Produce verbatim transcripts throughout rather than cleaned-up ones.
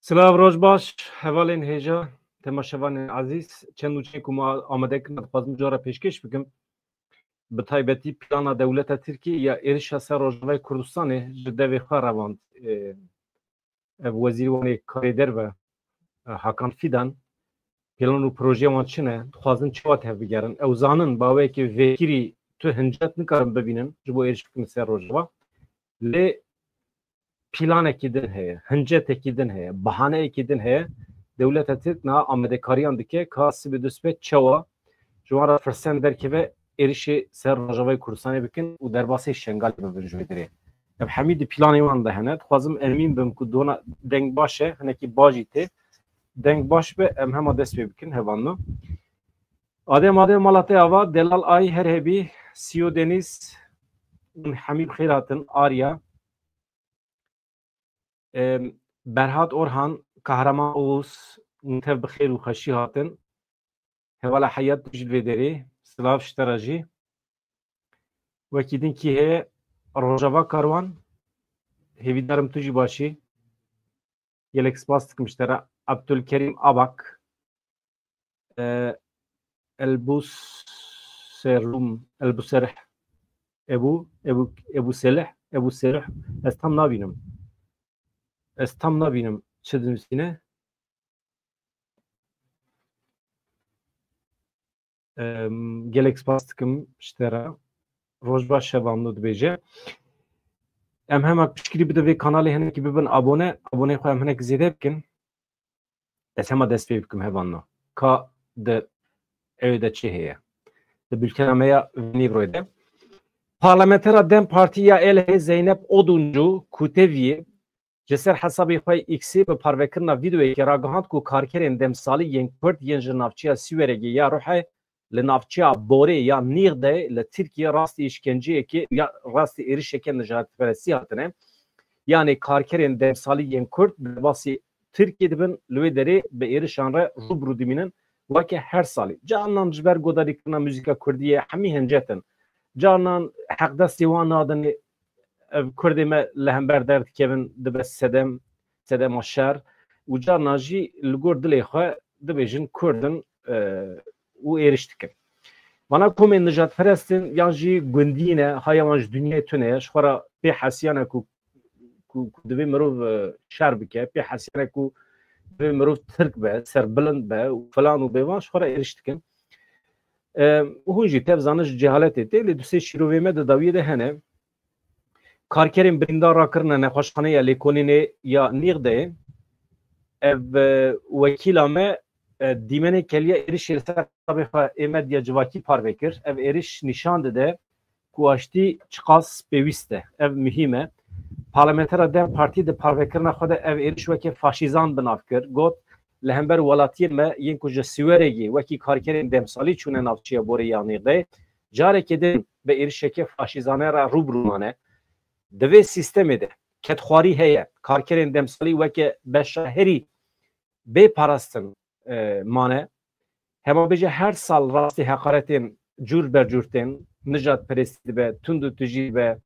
Silav, roj baş, hevalên hêja, temaşevanên ezîz. Çend nûçeyên ku me amade kirin, dixwazim cara pêşkêş bikim. Bi taybetî plana dewleta Tirkiyê ya êrişa ser Rojavayê Kurdistanê ji devê xwe revand. Ê, ev wezîrê wan ê karê derve, e, Hakan Fidan, plan û projeya wan çi ne? Dixwazin çawa tevbigerin? Ew zanin, baweyekê vekirî tu hincet nikarin bibînin, ji bo êriş bikin ser Rojava. Lê planekî din heye, hincetekî din heye, bahaneyekî din heye. Dewleta Tirk niha amadekariyan dike ka sibê duspê çawa ji wan re firsend derkeve êrişê ser Rojavayê Kurdistanê bikin û derbasî Şengalê bibin ji wê derê. Ev hemî di planê wan de hene. Dixwazim emîn bim ku dona deng baş e, hinekî bajî tê. Deng baş be, em hema dest pê bikin, hevalno. Adem, Adem, mala te ava, Delal Ay, her hebî, Siyo Deniz, hûn hemî bi xêr hatin, Arya. Em, Berhat Orhan, Kahraman Oğuz, hûn tev bi xêr û xweşî hatin. Hevala Heyat, tu jî li vê derê, silav ji te re jî. Wekî din kî heye, Rojava Karwan, hêvîdar im tu jî baş î. Gelek spas dikim ji te re. Abdulkerim Abak, e, Elbus Serum, Elbuserh, Ebu, Ebu, Ebu Selih, Ebu Serih. Ez tam nabînim. Ez tam nabînim çi dinivîsîne. Em, gelek spas dikim ji te re. Roj baş, hevalno dibêje. Em hema piştgirî bide vê kanalê, hinekî bibin abone. Aboneyê xwe em hinek zêde bikin. Ez hema dest pê bikim, hevalno. Ka di ewê de çi heye? Di bültena me ya vê nîvroyê de. Parlamentera DEM Partî ya Êlihê Zeynep Oduncu Kuteviyê ji ser hesabê xwe X-ê bi parvekirina vîdeoyekê ragihand ku karkerên demsalî yên Kurd yên ji navçeya Siweregê ya Ruhê li navçeya Borê ya Nîxdeyê li Tirkiyê rastî îşkenceyekê ya rastî êrişeke nijadperestî hatine. Yanê karkerên demsalî yên Kurd bi derbasî Tirkiyê dibin, li wê derê bi êrişan re rû bi rû dimînin weke her salî. Carinan ji ber godarîkirina muzîka Kurdî ye, hemî hincet in. Carinan heqdestê wan nadin, ev Kurdê me li hember derdikevin, dibe sedem, sedema şer û carna jî li gor dilê xwe dibêjin Kurd in, e, û êriş dikin. Vana komên nijadperest in yan jî gundî ne, haya wan ji dinyayê tune ye, ji xwe re pê hesiyane ku, ku, ku divê mirov, e, şer bike, pê hesiyane ku divê mirov Tirk be, serbilind be û filan û bêvan ji xwe re êriş dikin. E, hûn jî tev zanin ji cehaletê tê, lê du sê şîrovê me di dawiyê de hene. Karkerên birîndar rakirine nexweşxaneya lêkolînê ya Nîxdeyê. Ev, e, wekîla me, e, dîmenê keliya êrişê li ser hesabê xwe ê medya civakî parve kir. Ev êriş nîşan dide ku aştî çiqas pêwîst e. Ev muhîm e. Parlamentera DEM Partî di parvekirina xwe de ev êriş weke faşîzan bi nav kir. Got, li hember welatiyên me yên ku ji Siweregê wekî karkerên demsalî çûne navçeya Borê ya Nîxdeyê, carekê din bi êrişeke faşîzane re rû bi rû mane. Di vê sîstemê de kedxwarî heye, karkerên demsalî weke beşa herî bê parastin, e, mane. Hema bêje her sal rastî heqaretên cûr ber cûr tên, nijadperestî dibe, tund û tijî dibe.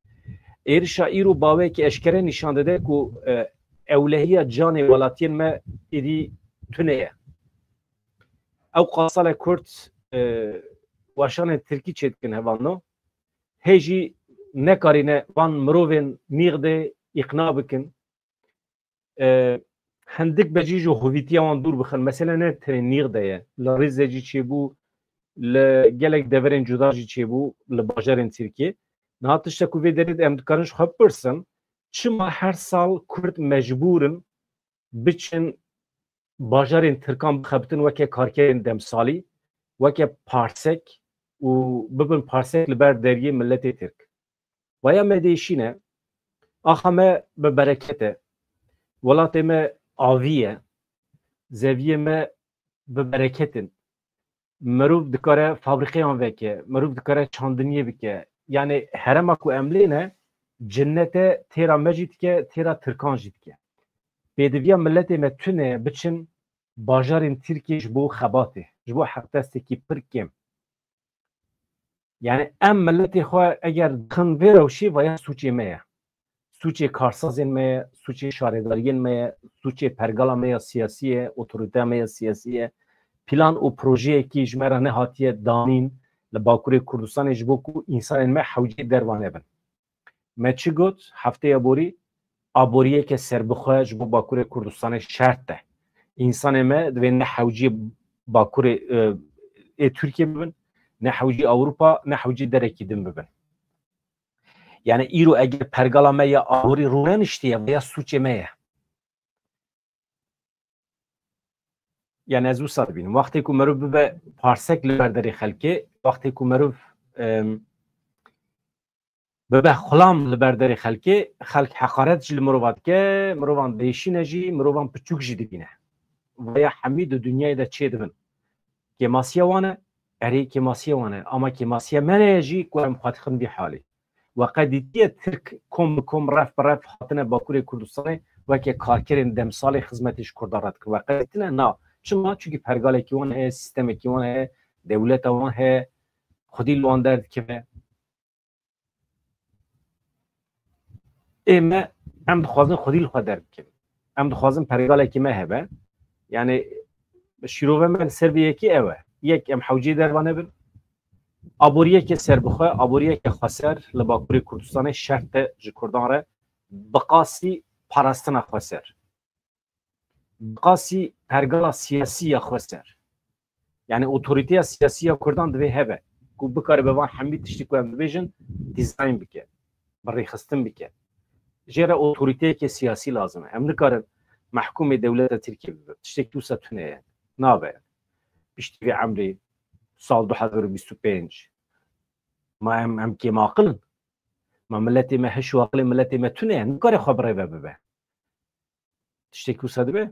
Êrişa îro baweyekî eşkere nîşan dide ku, e, ewlehiya canê welatiyên me êdî tune ye. Ew qasale Kurd, e, weşanên Tirkî çêdikin hevalno. Hê jî nekarîne van mirovên Nîxdê îqna bikin. E, hindik be jî ji hovîtiya wan dûr bixin. Mesele ne tenê Nîxdê ye. Li Rîzê jî çêbû, li gelek deverên cuda jî çêbû, li bajarên Tirkiyê. Niha tiştek ku vê derê de em dikarin ji xwe bipirsin, çima her sal Kurd mecbûr in biçin bajarên Tirkan bixebitin weke karkerên demsalî, weke parsek û bibin parsek li ber deriyê miletê Tirk. Vaya me dêşîne, axa me bi bereket e, welatê me avî ye, zeviyê me bi bereket in. Mirov dikare fabrîqeyan veke, mirov dikare çandiniyê bike. Yanê herema ku em lê ne, cinnete têra me jî dike, têra Tirkan jî dike. Pêdiviya miletê me tune biçin bajarên Tirkiyê ji bo xebatê, ji bo heqdestekî pir kêm. Yani em miletê xwe eger dixin vê rewşê, vaya sûcê me ye. Sûcê karsazên me ye, sûcê şaredariyên me ye, sûcê pergala me ya siyasî ye, otorîteya me ya siyasî ye. Plan û projeyekî ji me re nehatiye danîn li Bakurê Kurdistanê ji bo ku însanên me hewceyî derva nebin. Me çi got hefteya borî? Aboriyeke serbixwe ji bo Bakurê Kurdistanê şert e. Însanê me divê ne hewcî Bakurê, e, ê Tirkiyê bibin, ne hewcî Ewropa, ne hewcî derekî din bibin. Yani îro eger pergala me ya aborî rûneniştiye, veya sûcê me ye. Yani ez wisa dibînim. Wextê ku meriv bibe parsek li ber derê xelkê, wextê ku meriv, em, bibe xulam li ber derê xelkê, xelk heqaret jî li mirova dike, mirovan bêşîne jî, mirovan piçûk jî dibîne. Veya hemî di dinyayê de çêdibin. Kêmasiya wan e, erê kêmasiya wan e. Ama kêmasiya me ne ye jî ku em xwe dixin vî halê. We qe dîtiye Tirk kom bi kom, ref bi ref hatine Bakurê Kurdistanê weke karkerên demsalê xizmetê ji Kurdan re dikin? We qe dîtine? Na. Çima? Çunkî pergalekî wan heye, sîstemekî wan heye, dewleta wan heye, xwedî li wan derdikeve. Ê me, em dixwazin xwedî li xwe derbikin. Em dixwazin pergalekî me hebe. Yani şîrove me li ser vê yekê ew e. Yek, em hewceyî derva nebin. Aboriyeke serbixwe, aboriyeke xweser li Bakurê Kurdistanê şert e ji Kurdan re, bi qasî parastina xweser, bi qasî pergala siyasî ya xweser. Yani otorîteya siyasî ya Kurdan divê hebe ku bikaribe van hemî tiştî ku em dibêjin dîzayn bike, bi rêxistin bike. Jê re otorîteyeke siyasî lazim e. Em nikarin mehkûmê dewleta Tirkiyê bibin. Tiştekî wisa tune ye. Nabe. Piştî vê emrê sal du hezar û bîst û pênc. Ma em, em kêmaqil in? Ma miletê me hiş û aqilê miletê me tune ye? Nikare xwe bi rê ve bibe. Tiştekî wisa dibe?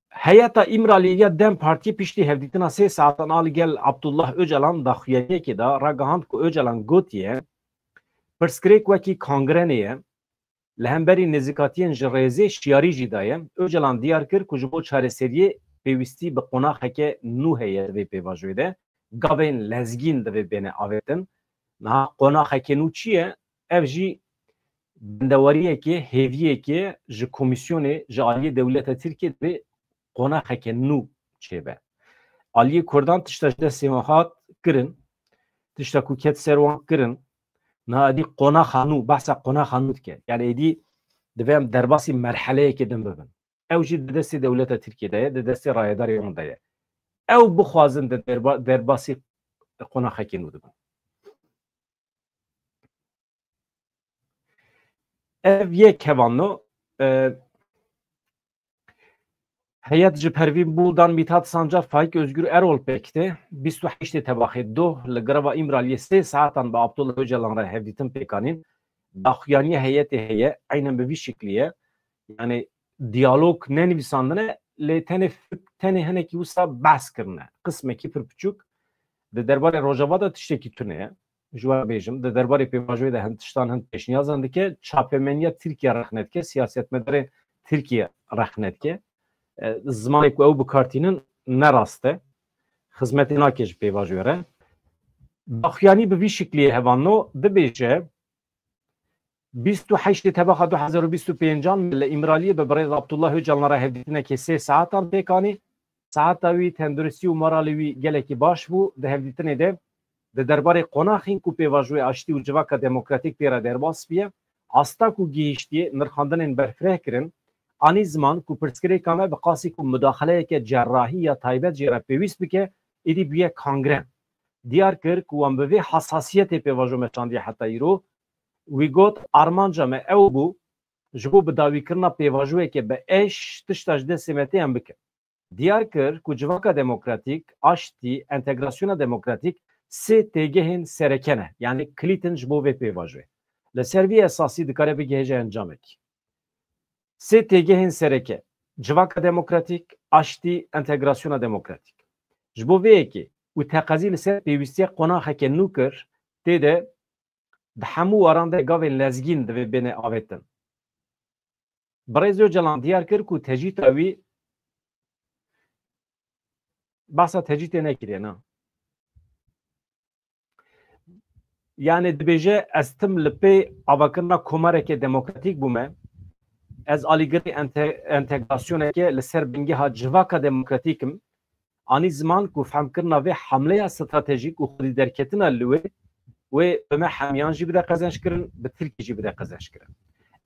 Heyeta Îmraliyê ya DEM Partiyê piştî hevdîtina sê saetan a li gel Abdullah Ocalan daxuyaniyekê de ragihand ku Ocalan gotiye, pirsgirêk wekî kangrenê ye, li hemberî nêzîkatiyên ji rêzê şiyarî jî daye. Ocalan diyar kir ku ji bo çareseriyê pêwîstî bi qonaxeke nû heye di vê pêvajoyê de. Gavên lezgîn divê bêne avêtin. Niha qonaxeke nû çi ye? Ev jî bendewariyekê, hêviyekê ji komîsyonê, ji aliyê dewleta Tirkiyê divê qonaxeke nû çêbe. Aliyê Kurdan tişta ji destê wan hat kirin, tişta ku ket ser wan kirin, niha êdî qonaxa nû, behsa qonaxa nû dike. Yani êdî divê em derbasî merheleyekê din bibin. Ew jî di destê dewleta Tirkiyê de ye, di destê rayedarê wan de ye. Ew bixwazin di derba-, derbasî qonaxekê nû dibin. Ev yek hevalno, e, heyet ji Pervîn Buldan, Mithat Sancar, Faik Özgür Erol pêk tê. Bîst û heştê Tebaxê doh li greva Îmraliyê sê saetan bi Abdullah Ocalan re hevdîtin pêk anîn. Daxuyaniya heyetê heye, eynen bi vî şiklî ye. Yani diyalog ne nivîsandine, lê tenê fik-, tenê hinekî wisa behs kirine. Qismekî pir piçûk. Di derbarê Rojava de tiştekî tune ye. Ji we bêjim, di derbarê pêvajoyê de hin tiştan, hin pêşniyazan dike, çapemeniya Tirkiye rexne dike, siyasetmedarên Tirkiye rexne dike. E, zimanê ku ew bi kar tînin ne rast e. Xizmetê nake ji pêvajoyê re. Daxuyanî bi vî şiklî ye hevalno, dibêje, bîst û heştê Tebaxa du hezar û bîst û pêncan me li Îmraliyê bi birêz Abdullah Ocalan re hevdîtinekê sê saetan pêk anî. Saeta wî, tenduristî û moralê wî gelekî baş bû. Di hevdîtinê de di derbarê qonaxên ku pêvajoyê aştî û civaka demokratîk tê re derbas biye, asta ku gihîştiye, nirxandinên berfireh kirin, anî ziman ku pirsgirêka me bi qasî ku mudaxeleyeke cerrahî ya taybet jê re pêwîst bike, êdî bûye kangren. Diyar kir ku wan bi vê hesasiyetê pêvajo meşandiye heta îro. Wî got, armanca me ew bû, ji bo bidawîkirina pêvajoyeke bi eş tişta ji destê me tê em bikin. Diyar kir ku civaka demokratîk, aştî, entegrasyona demokratîk sê têgehên sereke ne, yanî kilît in ji bo vê pêvajoyê. Li ser vî esasî dikare bigihêje encamekî. Sê têgehên sereke, civaka demokratîk, aştî, entegrasyona demokratîk. Ji bo vê yekê û teqezî li ser pêwîstiya qonaxeke nû kir, tê de di hemû waran de gavên lezgîn divê bêne avêtin. Birêz Ocalan diyar kir ku tecîta wî, behsa tecîtê nekiriye, na. Yani dibêje, ez tim li pê avakirina komareke demokratîk bûme. Ez alîgirê ente-, entegrasyoneke li ser bingeha civaka demokratîk im. Anî ziman ku fehmkirina vê hamleya stratejîk û xwedî derketina li wê, wê bi me hemiyan jî bide qezençkirin, bi Tirkî jî bide qezençkirin.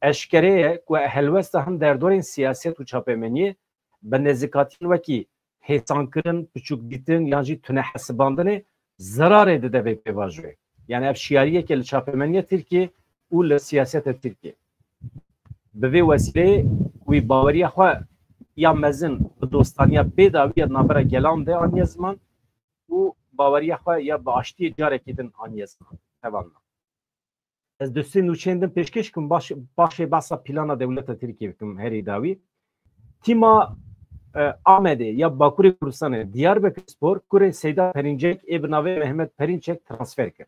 Eşkere ye ku helwesta hin derdorên siyaset û çapemeniyê bi nêzîkatiyên wekî hêsankirin, piçûkdîtin yan jî tunehesibandinê zerarê dide vê pêvajoyê. Yani ev şiyariyeke li çapemeniya Tirkiyê û li siyaseta Tirkiyê. Bi vê wesîleyê wî baweriya xwe ya mezin bi dostaniya bêdawî ya di navbera gelan de aniye ziman û baweriya xwe ya bi aştiyê carekî din aniye ziman. Hevalna. Ez du sê nûçeyên din pêşkêş kim, baş, paşê behsa plana dewleta Tirkiyê bikim herî dawî. Tîma, e, Amedê ya Bakurê Kurdistanê Diyarbekirspor kurê Seyda Perîncek ê bi navê Mehmet Perînçek transfer kir.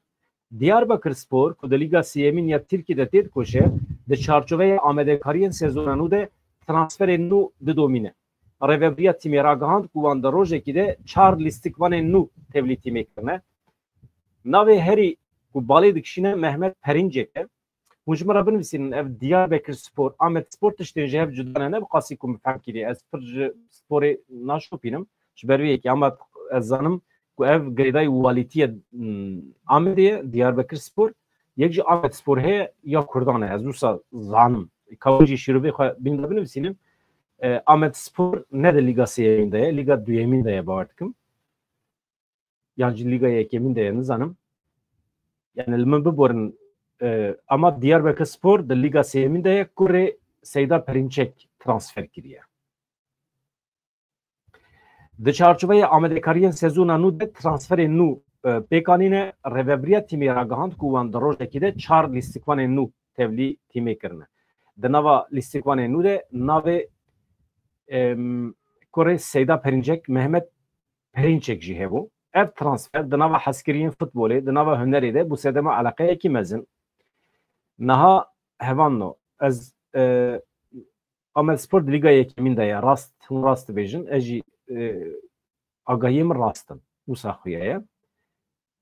Diyarbekirspor ku di Lîga Sêyemîn ya Tirkiyê de têdikoşe, di çarçoveya amadekariyên sezona nû de transferên nû didomîne. Rêvebiriya tîmê ragihand ku wan di rojekî de çar lîstikvanên nû tevlî tîmê kirine. Navê herî ku balê dikişîne Mehmet Perîncek e. Hûn ji min re binivîsînin, ev Diyarbekir Spor, Amed Spor tiştên ji hev cuda ne, ne bi qasî ku min fehm kiriye. Ez pir ji sporê naşopînim. Ji ber wê yekê, ama ez zanim ku ev girêdayî walîtiyê, hmm, Amedê ye, Diyarbekir Spor. Yek jî Amed Spor heye ya Kurdan e. Ez wisa zanim. Ka hûn jî şîrovê xwe bîn de binivîsînin. E, Amed Spor ne di Lîga Sêyemîn de ye, Lîga Duyemîn de ye, bawer dikim. Yan jî Lîga Yekemîn de ye, nizanim. Yani li min biborin, e, ama Diyarbekir Spor di Lîga Sêyemîn de ye, kurê Seyda Perînçek transfer kiriye. Di çarçoveya amadekariyên sezona nû de transferên nû, e, pêk anîne, rêvebiriya tîmê ragihand ku wan di rojekî de çar lîstikvanên nû tevlî tîmê kirine. Di nava lîstikvanên nû de navê, em, kurê Seyda Perîncek, Mehmet Perînçek jî hebû. Ev transfer di nava hezkiriyên futbolê, di nava hunerê de bû sedema eleqeyekî mezin. Niha hevanno, ez, e, Amedspor di Lîga Yekemîn de ye. Rast, hûn rast dibêjin. Ez jî, e, agahiyê min rast in. Wisa xuya ye.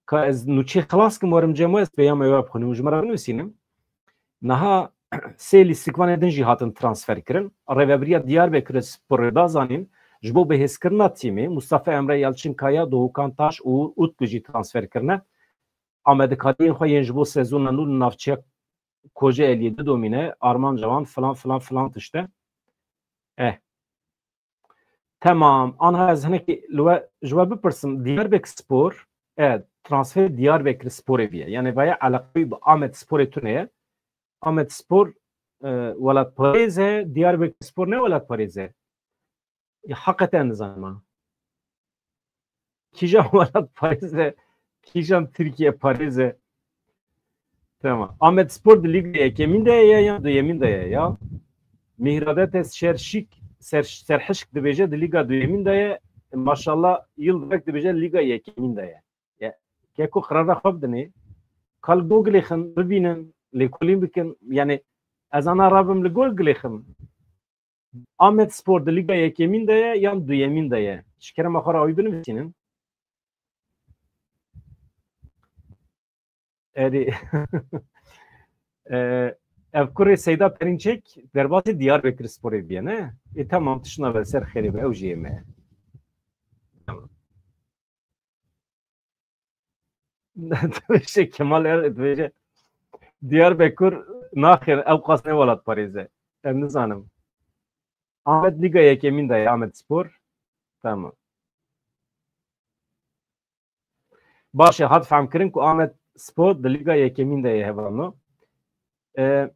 Ka ez nûçê xilas kim werim cem we, ez peyama wê bixwînim û ji me re binivîsînim. Niha sê lîstikvanê din jî hatin transfer kirin. Rêvebiriya Diyarbekirê Sporê da zanîn, ji bo bihêzkirina tîmê, Mustafa Emre Yalçınkaya, Doğukan Taş, Uğur Utku jî transfer kirine. Amadekariyên xwe yên ji bo sezona nû li navçeya Kocaeli'ye didomîne, armanca wan filan filan filan tişt e. Eh. Temam. Anha ez hinekî li we, ji we bipirsim. Diyarbekir Spor, e, transfer Diyarbekir Sporê bûye. Yani vaya eleqe wî bi Amed Sporê tune ye. Amed Spor, e, welatparêz e, Diyarbekir Spor ne welatparêz e. Ya, heqeten nizanim ha. Kîjan welat parêz e, kîjan Tirkiye parêz e. Tamam. Amed Spor di Lîga Yekemîn de ye ya, yan duyemîn de ye ya? Mihradet Serşik, Ser-, Serhişk dibêje di Lîga duyemîn de ye. Maşallah Yıldırek dibêje Lîga Yekemîn de ye. Ya, keko qirara xwe bidinê. Kal Google'ê xin, bibînin, lêkolîn bikin. Yani ez ana rabim li Google'ê xin. Amed Spor di Lîga Yekemîn de ye yan duyemîn de ye? Ji kerema xwe re wî binivîsînin. Erê. E, ev kurê Seyda Perînçek derbasî Diyarbekir Sporê bûye, ne? E, tamam, tiştna be ser xêrê be, ew jî yê me. Tamam. Dibêje Kemal Er, dibêje Diyarbekir naxêr, ew qas ne welatparêz e. Ez nizanim. Amed Lîga Yekemîn de ye, Amed Spor. Tamam. Baş e, hat fehmkirin ku Amed Spor di Lîga Yekemîn de ye, hevalno. E,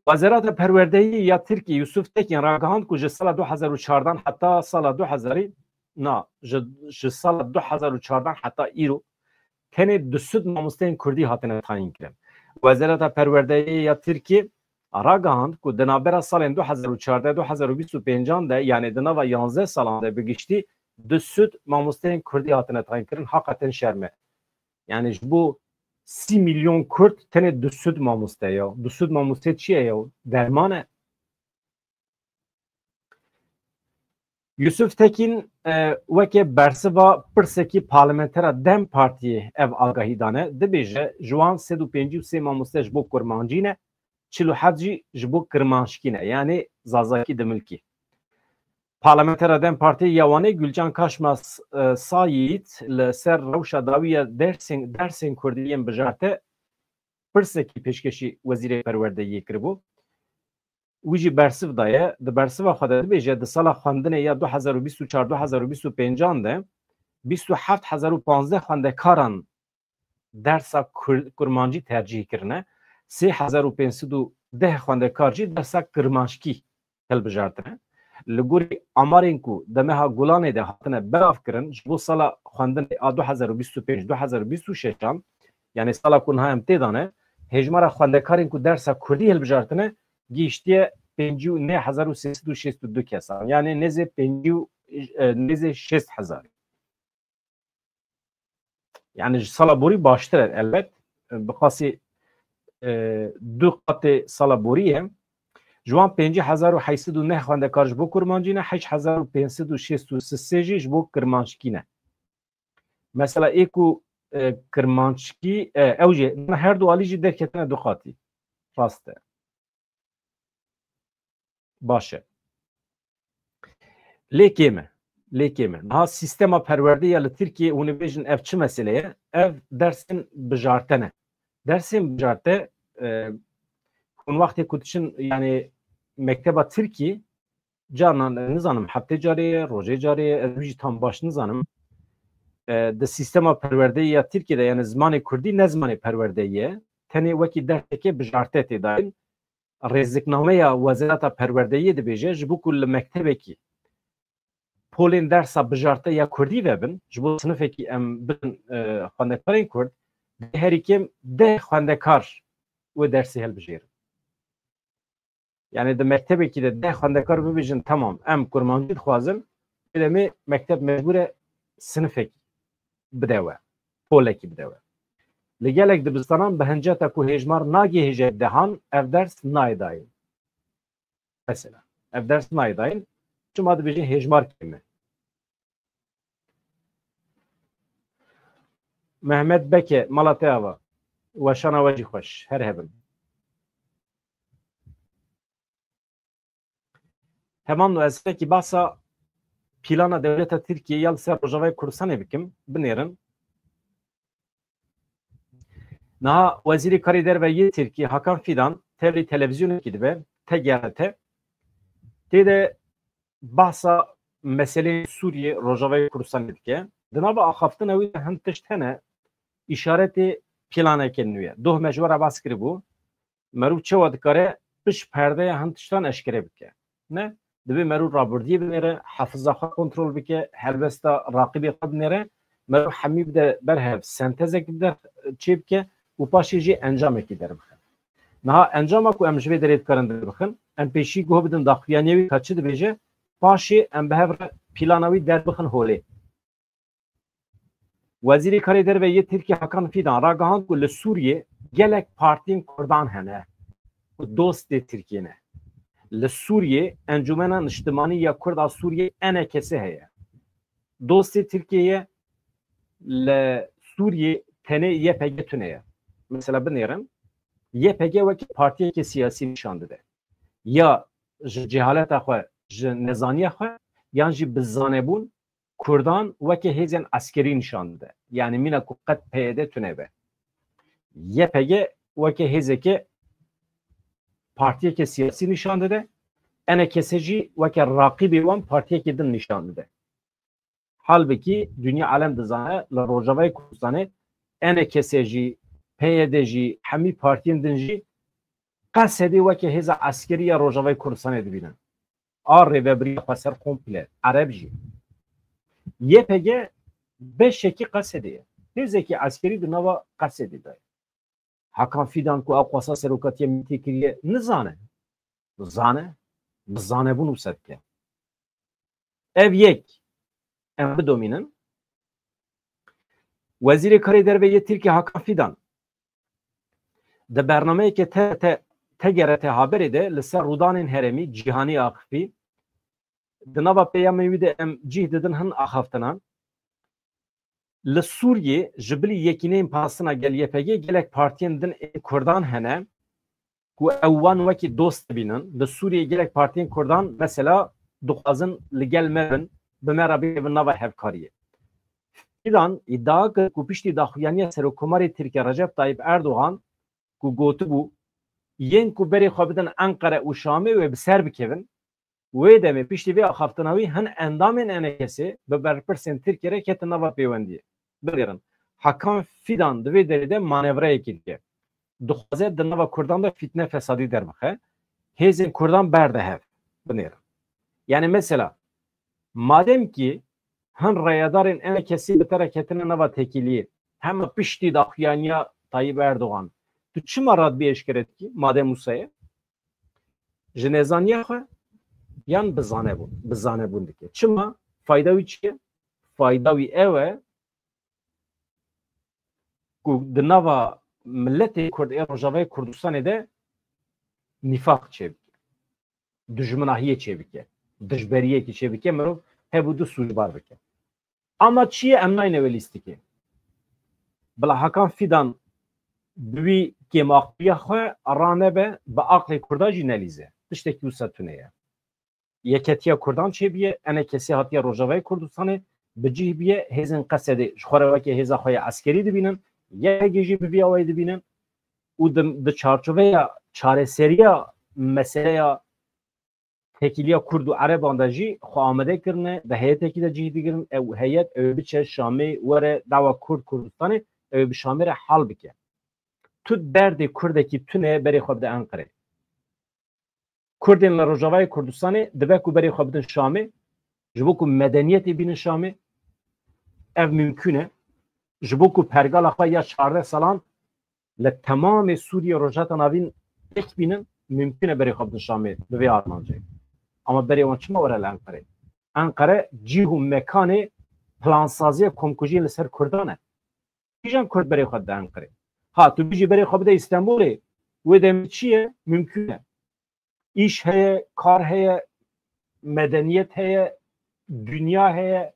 Wezareta Perwerdeyî ya Tirkî Yusuf Tekin ragihand ku ji sala du hezar û çardan heta sala du hezarî, na, ji, ji sala du hezar û çardan heta îro tenê du sed mamosteyên Kurdî hatine tayîn kirin. Wezareta Perwerdeyî ya Tirkî ragihand ku di navbera salên du hezar û çardeh du hezar û bîst û pêncan de, yanî di nava yanzdeh salan de bi giştî du sed mamosteyên Kurdî hatine tayîn kirin. Heqeten şerm e. Yani ji bo sî milyon Kurd tenê du sed mamoste ya. Du sed mamoste çi ye ya? Derman e. Yusuf Tekîn, e, weke bersiva pirsekî parlamentera DEM Partiyê ev agahî dane, dibêje, ji wan sed û pêncî û sê mamoste ji bo kurmancî ne, çil û heft jî ji bo kirmanckî ne, yanî zazakî dimilkî. Parlamentera DEM Partiyê ya Wanê Gulcan Kaşma S-, e, Sayît li ser rewşa dawî ya dersên, dersên kurdî yên bijarte pirsekî pêşkêşî Wezîrê Perwerdeyiyê kiribû. Wî jî bersiv daye. Di bersiva xwe de dibêje, di sala xwendinê ya du hezar û bîst û çar du hezar û bîst û pêncan de bîst û heft hezar û panzdeh xwendekaran dersa kur-, kurmancî tercîh kirine. Sê hezar û pênc sed û deh xwendekar jî dersa kirmanckî hilbijartine. Li gorî amarên ku di meha Gulanê de hatine belavkirin, ji bo sala xwendinê a du hezar û bîst û pênc du hezar û bîst û şeş an, yanî sala ku niha em tê de ne, hêjmara xwendekarên ku dersa kurdî hilbijartine gihîştiye pêncî û neh hezar û sê sed û şêst û du kesan, yanî nêzê pêncî û, e, nêzê şêst hezar. Yani ji sala borî baştir e elbet. Bi qasî, e, du qatê sala borî ye. Ji wan pêncî hezar û heyt sed û neh xwendekar ji bo kurmancî ne, heşt hezar û pênc sed û şêst û sê jî ji bo kirmanckî ne. Mesela ê ku, e, kirmanckî, e, ew jî, her du alî jî derketine du qatî. Rast e. Baş e. Lê kêm e. Lê kêm e. Niha sîstema perwerdê ya li Tirkiyê, hûn ê bêjin ev çi mesele ye? Ev dersên bijarte ne. Dersên bijarte, e, hûn wextê ku diçin, yani mekteba Tirkiyê, carnan, e, nizanim, heftê carê ye, rojê carê ye, ez wî jî tam baş nizanim. E, di sîstema perwerdeyê ya Tirkiyê de, yani zimanê kurdî ne zimanê perwerdeyê ye. Tenê wekî derseke bijarte tê dayîn. Rêziknameya Wezareta Perwerdeyiyê dibêje, ji bo ku li mektebekî polên dersa bijarte ya kurdî vebin, ji bo sinifekî em bidin, e, xwendekarên kurd, dê herî kêm deh xwendekar wê dersê hilbijêrin. Yani di mektebekî de deh xwendekar bibêjin, temam, em kurmancî dixwazin, wê demê mekteb mecbûr e sinifekî bide we, polekî bide we. Li gelek dibistanan bi hinceta ku hêjmar nagihêje dehan, ev ders nayê dayîn. Mesela, ev ders nayê dayîn, çima dibêjin hêjmar kêm e. Mehmet Beke, mala te ava. Weşana we jî xweş. Her hebin. Heman ez fekî bahsa plana dewleta Tirkiyê ya li ser Rojavayê Kurdistanê bikim, binêrin. Niha Wezîrê Karê Derve yê Tirkî Hakan Fidan tevlî televîzyonekî dibe, T G R T, tê de bahsa meseleyên Sûriyê, Rojavayê Kurdistanê dike. Di nava axaftina wî de hin tişt hene, îşaretê planeke nû ye. Doh me ji we re bas kiribû, meriv çawa dikare pişt perdeya hin tiştan eşkere bike? Ne? Divê meriv rabirdiyê binêre, hefiza xwe kontrol bike, helbesta raqîbê xwe binêre, meriv hemî bide ber hev, sentezek bide çêbike û paşê jî encamekî derbixe. Niha encama ku em ji vê derê dikarin derbixin, em pêşî guh bidin daxuyaniyê wî ka çi dibêje, paşê em bi hev re plana wî derbixin holê. Wezîrê Karê Derve yê Tirkî Hakan Fidan ragihand ku li Sûriyê gelek partiyên Kurdan hene ku dostê Tirkiyê ne. Li Sûriyê Encûmena Niştimanî ya Kurd a Sûriyê, E N K S, heye. Dostê Tirkiyê ye, li Sûriyê tenê Y P G tune ye. Mesela binêrin, Y P G wekî partiyeke siyasî nîşan dide. Ya ji cehaleta xwe, ji nezaniya xwe, yan jî bi zanebûn Kurdan weke hêzên eskerî nîşan dide. Yani mîna ku qet P Y D tune be. Y P G weke hêzeke partiyeke siyasî nîşan dide. E N K S jî weke raqîbê wan partiyekê din nîşan dide. Halbikî dinya alem dizane li Rojavayê Kurdistanê E N K S jî, P Y D jî, hemî partiyên din jî qesedê weke hêza eskerî ya Rojavayê Kurdistanê dibînin. A rêvebiriya xweser komple Ereb jî. Y P G beşekî qesedê ye. Hêzekî eskerî di nava qesedê de ye. Hakan Fidan ku ew xwesa serokatiya milîtê kiriye, nizane. Zane, bi zanebûn wisa dike. Ev yek, em bidomînin. Wezîrê Karê Derve yê Tirkî Hakan Fidan di bernameyeke T R T, T G R T Haberê de li ser rûdanên herêmî cîhanî axifî, Di nava peyamên wî de em cih didin hin axaftinan. Li Sûriyê ji bilî Yekîneyên Parastina Gel, Y P G, gelek partiyên din ên Kurdan hene ku ew wan wekî dost dibînin. Li Sûriyê gelek partiyên Kurdan mesela dixwazin li gel me bin, bi me re bikevin nava hevkariyê. Fîdan îdia kir ku piştî daxuyaniya Serokkomarê Tirkiye Recep Tayyip Erdogan ku gotibû, yên ku berê xwe bidin Enqere û Şamê wê bi ser bikevin, wê demê piştî vê axaftina wî hin endamên E N K S'ê bi berpirsên Tirkiye re ketin nava pêwendiyê. Binêrin, Hakan Fîdan di vê derê de manevrayekî dike. Dixwaze di nava Kurdan de fîtne fesadî derbixe. Hêzên Kurdan berde hev. Binêrin. Yani mesela, madem ki hin rayedarên E N K S'ê bi te re ketine nava têkiliyê, hema piştî daxuyaniya Tayyip Erdogan, tu çima radbî eşkere dikî, madem wisa ye? Ji nezaniya xwe yan bi zanebûn, bi zanebûn dike. Çima? Fayda wî çi ye? Fayda wî ew e ku di nava miletê Kurd ê Rojavayê Kurdistanê de nîfaq çêbike, dijminahiyê çêbike, dijberiyekî çêbike, mirov hev û du sûcbar bike. Ama çi ye, em nayne wê lîstikê. Bila Hakan Fîdan bi wî kêmaqliya xwe ranebe, bi aqlê Kurda jî nelîze. Tiştekî wisa tune ye. Yeketiya Kurdan çêbiye, E N K S'ê hatiye Rojavayê Kurdistanê, bi cih biye, hêzên Qesedê ji xwe re weke hêza xwe ya eskerî dibînin, Y P G jî bi vî awayî dibînin û di, di çarçoveya çareseriya meseleya têkiliya Kurd û Ereban de jî xwe amade kirine, di heyetekî de cih digirin, ew heyet ew ê biçe Şamê, were dawa Kurd Kurdistanê, ew ê bi Şamê re hal bike. Tu derdê Kurdekî tune berê xwe bide Enqerê. Kurdên li Rojavayê Kurdistanê dibe ku berê xwe bidin Şamê, ji bo ku medeniyetê bînin Şamê. Ev mimkûn e. Ji bo ku pergala xwe ya çardeh salan li temamê Sûriyê, Rojhilata Navîn pêk bînin, mimkûn e berê xwe bidin Şamê bi vê armancê. Ama berê wan çima were li Enqerê? Enqere cih û mekanê plansaziya komkujiyê li ser Kurdan e. Kîjan Kurd berê xwe dide Enqerê? Ha, tu bijî berê xwe bide Îstenbulê, wê demê çi ye? Mimkûn e. Îş heye, kar heye, medeniyet heye, dinya heye,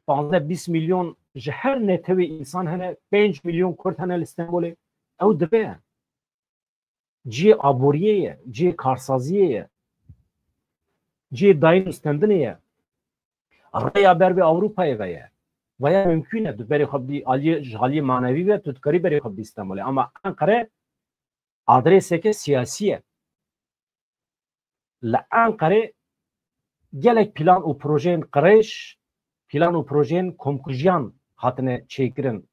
panzdeh bîst milyon ji her netewê însan hene, pênc milyon Kurd hene li Stenbolê. Ew dibe. Cihê aboriyê ye, cihê karsaziyê ye, cihê dayîn û stendinê ye. Rêya ber bi Ewropayê ve ye. Veya mimkûn e, tu berê xwe bidî aliyê, ji aliyê manevî ve, tu dikarî berê xwe bidî Stenbolê. Ama Enqere adreseke siyasî ye. Li Enqerê gelek plan û projeyên qirêj, plan û projeyên komkujiyan hatine çêkirin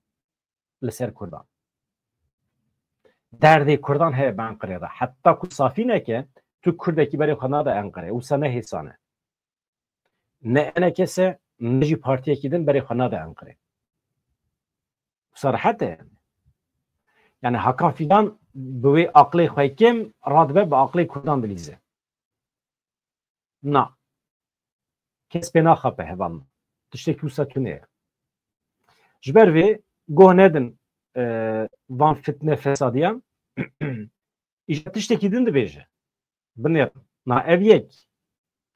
li ser Kurdan. Derdê Kurdan heye bi Enqerê re. Heta ku safî neke, tu Kurdekî berê xwe nade Enqerê. Wisa ne hêsan e. Ne E N K S e, ne jî partiyekî din berê xwe nade Enqerê. Wisa rehet e yani. Yani Hakan Fîdan bi wê aqlê xwe kêm radibe, bi aqlê Kurdan dilîze. Na. Kes pê naxape hevalno. Tiştekî wisa tune ye. Ji ber vê goh nedin, e, van fitne fesadiyan. Îja tiştekî din dibêje. Binêrin. Na ev yek.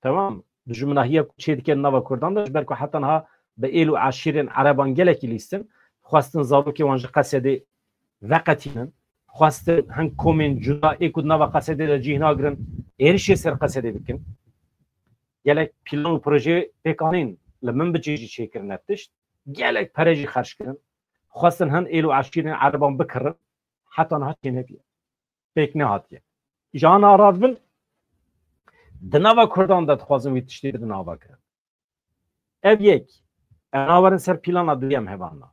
Temam. Dijminahiya ku çê dike nava Kurdan de, ji ber ku heta niha bi êl û eşîrên Ereban gelekî lîstin. Xwestin zarokê wan ji Qesedê veqetînin. Xwestin hin komên cuda ê ku di nava Qesedê de cih nagirin, êrişê ser Qesedê bikin. Gelek plan û proje pêk anîn, li Minbicê jî çêkirine tişt. Gelek pere jî xerc kirin. Xwestin hin êl û eşîrên Ereban bikirin. Heta niha çênebiye. Pêk nehatiye. Îja ana radibin, di nava Kurdan de dixwazin wî tiştê bidin avakirin. Ev yek. Em nawerin ser plana duyem hevalna.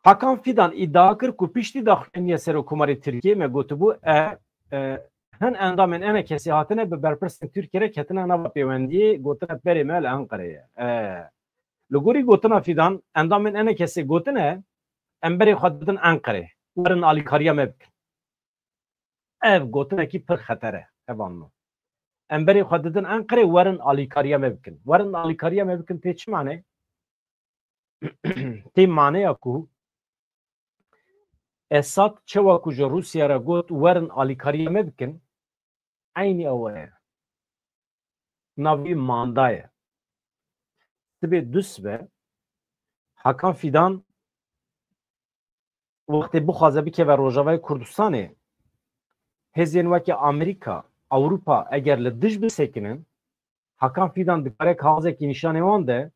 Hakan Fidan îdia kir ku piştî daxuyaniya Serokkomarê Tirkiyê me gotibû, e, e, hin endamên E N K S'ê hatine bi berpirsên Tirkiye re ketine nava pêwendiyê, gotine berê me li Enqerê ye. E, li gorî gotina Fidan, endamên E N K S'ê gotine, em berê xwe didin Enqerê, werin alîkariya me bikin. Ev gotinekî pir xeter e, hevalno. Em berê xwe didin Enqerê, werin alîkariya me bikin. Werin alîkariya me bikin tê çi mane? Tê maneya ku Esad çewa ku ji Rûsya re got, werin alîkariya me bikin, eynî ew e. Navî manda ye. Sibê dusbe, Hakan Fîdan wextê bixwaze bikeve Rojavayê Kurdistanê, hêzên weke Amerîka, Ewropa eger li dij bisekinin, Hakan Fîdan dikare kaxizekî nîşanê wan de,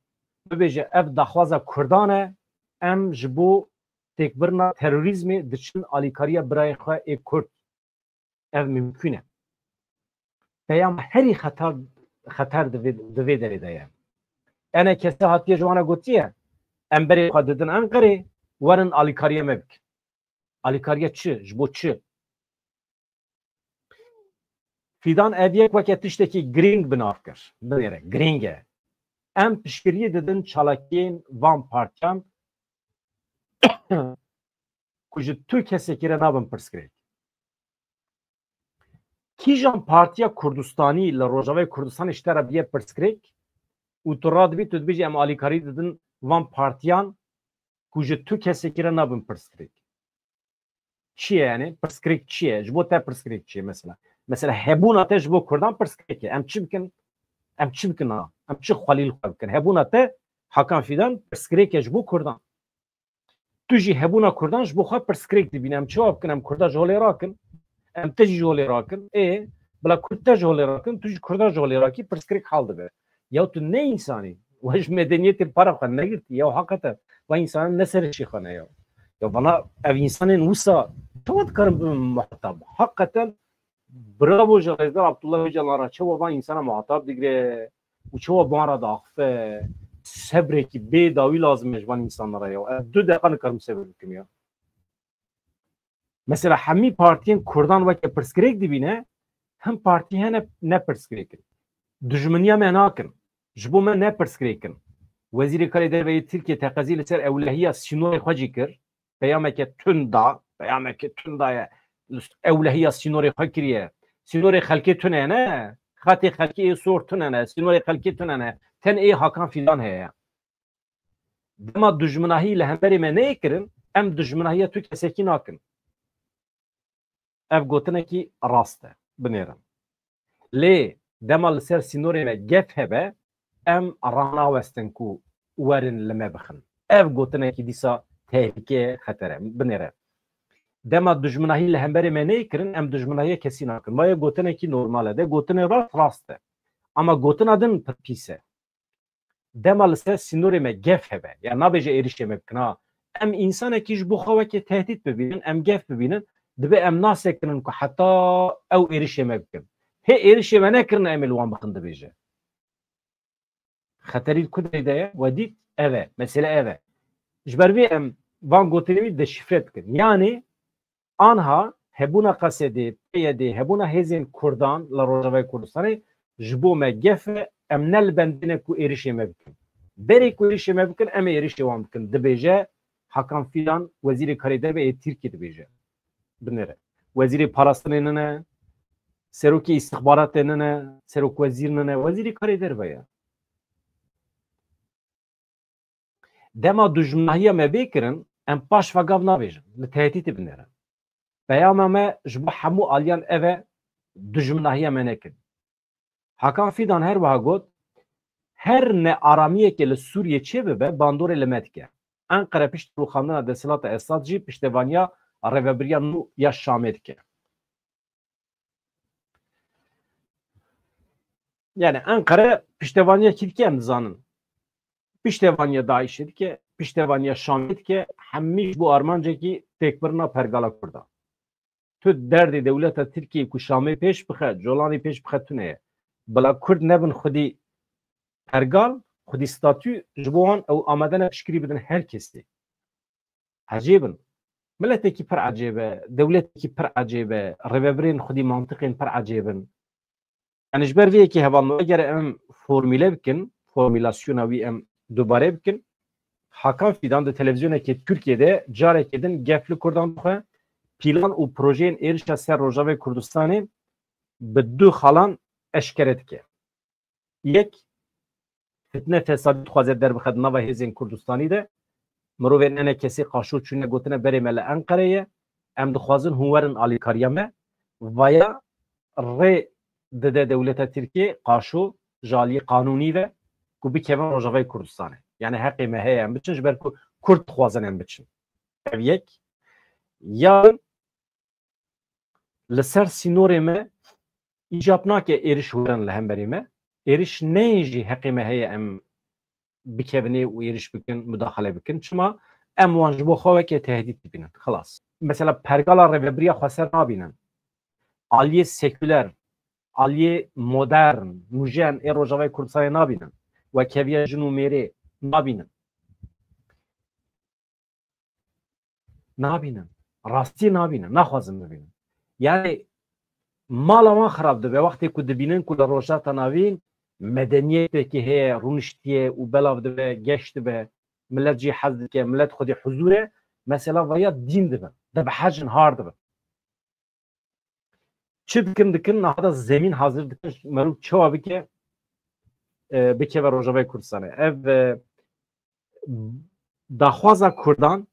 bibêje, ev daxwaza Kurdan e, em ji bo têkbirina terorîzmê diçin alîkariya birayê xwe ê Kurd. Ev mimkûn e. Peyama herî xeter, xeter di vê, di vê derê de ye. Ene kese hatiye ji wan re gotiye, em berê xwe didin Enqerê, werin alîkariya me bikin. Alîkariya çi? Ji bo çi? Fîdan ev yek weke tiştekî girîng bi nav kir. Binêre, girîng e. Em piştgiriyê didin çalakiyên van partiyan ku ji tu kesekî re nabin pirsgirêk. Kîjan partiya Kurdistanî li Rojavayê Kurdistanê ji te re biye pirsgirêk û tu radibî, tu dibêjî em alîkarî didin van partiyan ku ji tu kesekî re nabin pirsgirêk. Çi ye yani? Pirsgirêk çi ye? Ji bo te pirsgirêk çi ye mesela? Mesela hebûna te ji bo Kurdan pirsgirêk e. Em çi bikin? Em çi bikin ha? Em çi xwelî li xwe bikin? Hebûna te Hakan Fîdan pirsgirêk e ji bo Kurdan. Tu jî hebûna Kurdan ji bo xwe pirsgirêk dibîne. Em çawa bikin? Em Kurda ji holê rakin. Em te jî ji holê rakin. Ê, bila Kurd te ji holê rakin, tu jî Kurda ji holê rakî, pirsgirêk hal dibe. Ya tu ne însanî? We ji medeniyetê para xwe negirtî. Ya heqeten, ve însanan ne serê şêxane ya. Ya vana ev însanên wisa çawa dikarin bibin muhatab? Heqeten bravo ji Rêzdar Abdullah Ocalan re, çawa van însana muhatab digire û çawa bi wan re diaxife. Sebrekî bê dawî lazim e ji van însanan re ya. Ez du deqa nikarim sebir bikim ya. Mesela hemî partiyên Kurdan weke pirsgirêk dibîne, him partî hene ne pirsgirêk in. Dijminiya me nakin. Ji bo me ne pirsgirêk in. Wezîrê Karê Derve yê Tirkiye teqezî li ser ewlehiya sînorê xwe jî kir. Peyameke tund da, peyameke tund daye. Ewlehiya sînorê xwe kiriye. Sînorê xelkê tune ne. Xetê xelkê ê sor tune ne. Sînorê xelkê tune ne. Tenê ê Hakan Fîdan heye. Dema dijminahî li hemberê me neyê kirin, em dijminahiya tu kesekî nakin. Ev gotinekî rast e, binêrin. Lê dema li ser sînorê me gef hebe, em ranawestin ku werin li me bixin. Ev gotinekî dîsa tehlîke, xeter e, binêre. Dema dijminahî li hemberê me neyê kirin, em dijminahiya kesî nakin. Maye gotinekî normal e de, gotinê rast, rast e. Ama gotina din pir pîs e. Dema li ser sînorê me gef hebe, ya nabêje êrişê me bikin ha. Em însanekî ji bo xwe weke tehdît bibînin, em gef bibînin, dibe em nasekinin ku heta ew êrişê me bikin. Hê êrişê me nekirin, em ê li wan bixin, dibêje. Xeterî li ku derê de ye, we dît, ev e. Mesele ev e. Ji ber vê em van gotinê wî deşîfre dikin. Yanî, anha hebûna Q S D, P Y D, hebûna hêzên Kurdan li Rojavayê Kurdistanê ji bo me gef e, em ne li bendê ne ku êrişê me bikin. Berê ku êrişê me bikin, em ê êrişê wan bikin, dibêje Hakan Fîdan, Wezîrê Karê Derve yê Tirkiyê dibêje. Binêre. Wezîrê parastinê nine, serokê îstixbaratê nine, serokwezîr nine, Wezîrê Karê Derve ye. Dema dijminahiya me bê kirin, em paş ve gav nabêjin, li tehdîtê binêrin. Peyama me ji bo hemû aliyan ev e, dijminahiya me nekin. Hakan Fîdan her wiha got, her nearamiyekê li Sûriyê çêbibe, bandorê li me dike. Enqere piştî rûxandina desthilata Esad jî piştevaniya rêvebiriya nû ya Şamê dike. Yani Enqere piştevaniya kî dike em dizanin. Piştevaniya DAIŞê dike, piştevaniya Şamê dike, hemî ji bo armancekî têkbirina pergala Kurda. Tu derdê dewleta Tirkiyê ku Şamê pêş bixe, Colanê pêş bixe tune ye. Bila Kurd nebin xwedî pergal, xwedî statû, ji bo wan ew amade ne piştgirî bidin her kesî. Ecêb in. Miletekî pir ecêb e, dewletekî pir ecêb e, rêvebirên xwedî mantiqên pir ecêb in. Yani ji ber vê yekê hevalno, eger em formîle bikin, formîlasyona wî em dubare bikin, Hakan Fîdan di televîzyonekê Tirkiyê de carekê din gef li Kurdan dixwe, pîlan û projeyên êrişa ser Rojavê Kurdistanê bi du xalan eşkere dike. Yek, fitne fesadî dixwaze derbixe di nava hêzên Kurdistanî de. Mirovên enekesê qaşo çûne gotine berê me li Enqerê ye. Em dixwazin hûn werin alîkariya me, vaya rê dide dewleta Tirkiyê qaşo ji aliyê qanûnî ve ku bikevin Rojavayê Kurdistanê. Yani heqê me heye em biçin, ji ber ku Kurd dixwazin em biçin. Ev yek. Yan li ser sînorê me îcab nake êriş werin li hemberî me. Êriş neyên jî heqê me heye em bikevin ê û êriş bikin, mudaxele bikin. Çima? Em wan ji bo xwe weke tehdît dibînin. Xilas. Mesela pergala rêvebiriya xweser nabînin. Aliyê sekûler, aliyê modern, nûjen ê Rojavayê Kurdistanê nabînin. Wekheviya jin û mêrê nabînin. Nabînin. Rastiyê nabînin. Naxwazin bibînin. Yani mala wan xirab dibe. Wextê ku dibînin ku li Rojhilata Navîn medeniyeteke heye, rûniştiye û belav dibe, geş dibe, millet jî hez dike, millet xwedî huzûr e, mesela vaya dîn dibin. Dibehecin, har dibin. Çi dikin dikin, niha da zemîn hazir dikin, merû çawa bike, e, bikeve Rojavayê Kurdistanê. Ev, e, daxwaza Kurdan,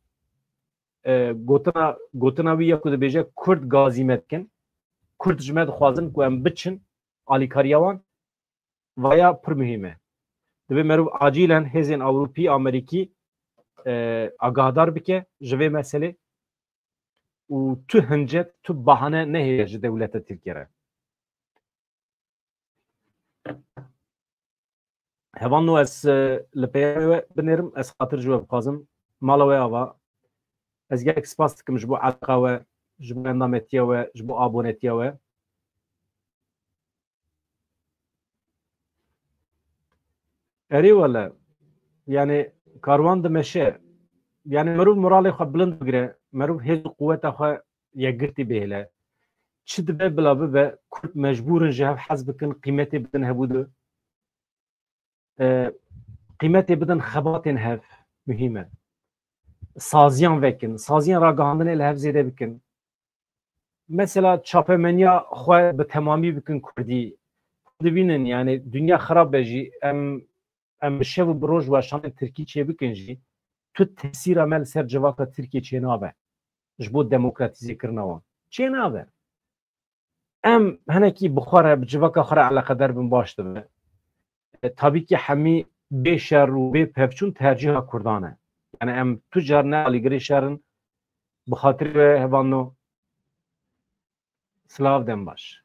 e, gotina, gotina wî ya ku dibêje Kurd gazî me dikin, Kurd ji me dixwazin ku em biçin alîkariya wan, vaya pir muhîm e. Divê merûv acîlen hêzên Ewropî, Amerîkî, e, agahdar bike ji vê meselê û tu hincet, tu bahane nehêle ji dewleta Tirkiye re. Hevalno ez, e, li peyamê we binêrim, ez xatir ji we bixwazim. Mala we ava. Ez gelek spas dikim ji bo eleqa we, ji bo endametiya we, ji bo abonetiya we. Erê wele, yani karwan dimeşe. Yani merûv moralê xwe bilind bigire, merûv hêz û quweta xwe yekgirtî bihêle. Çi dibe bila bibe, Kurd mecbûr in ji hev hez bikin, qîmetê bidin hevû de. E, qîmetê bidin xebatên hev, muhîm e. Saziyan vekin, saziyan ragihandinê li hev zêde bikin. Mesela çapemeniya xwe bi temamî bikin kurdî. Dibînin, yani dinya xirab be jî, em, em bi şev û bi roj weşanên tirkî çêbikin jî, tu tesîra me li ser civaka Tirkiyê çênabe ji bo demokratîzekirina wan. Çênabe. Em hinekî bi xwe re, bi civaka xwe re eleqedar bin baş dibe. E, tabî ki hemî bê şer û bê pevçûn tercîha Kurdan e. Yani em tu car ne alîgirê şer in, bi xatirê we hevalno. Silav, dem baş.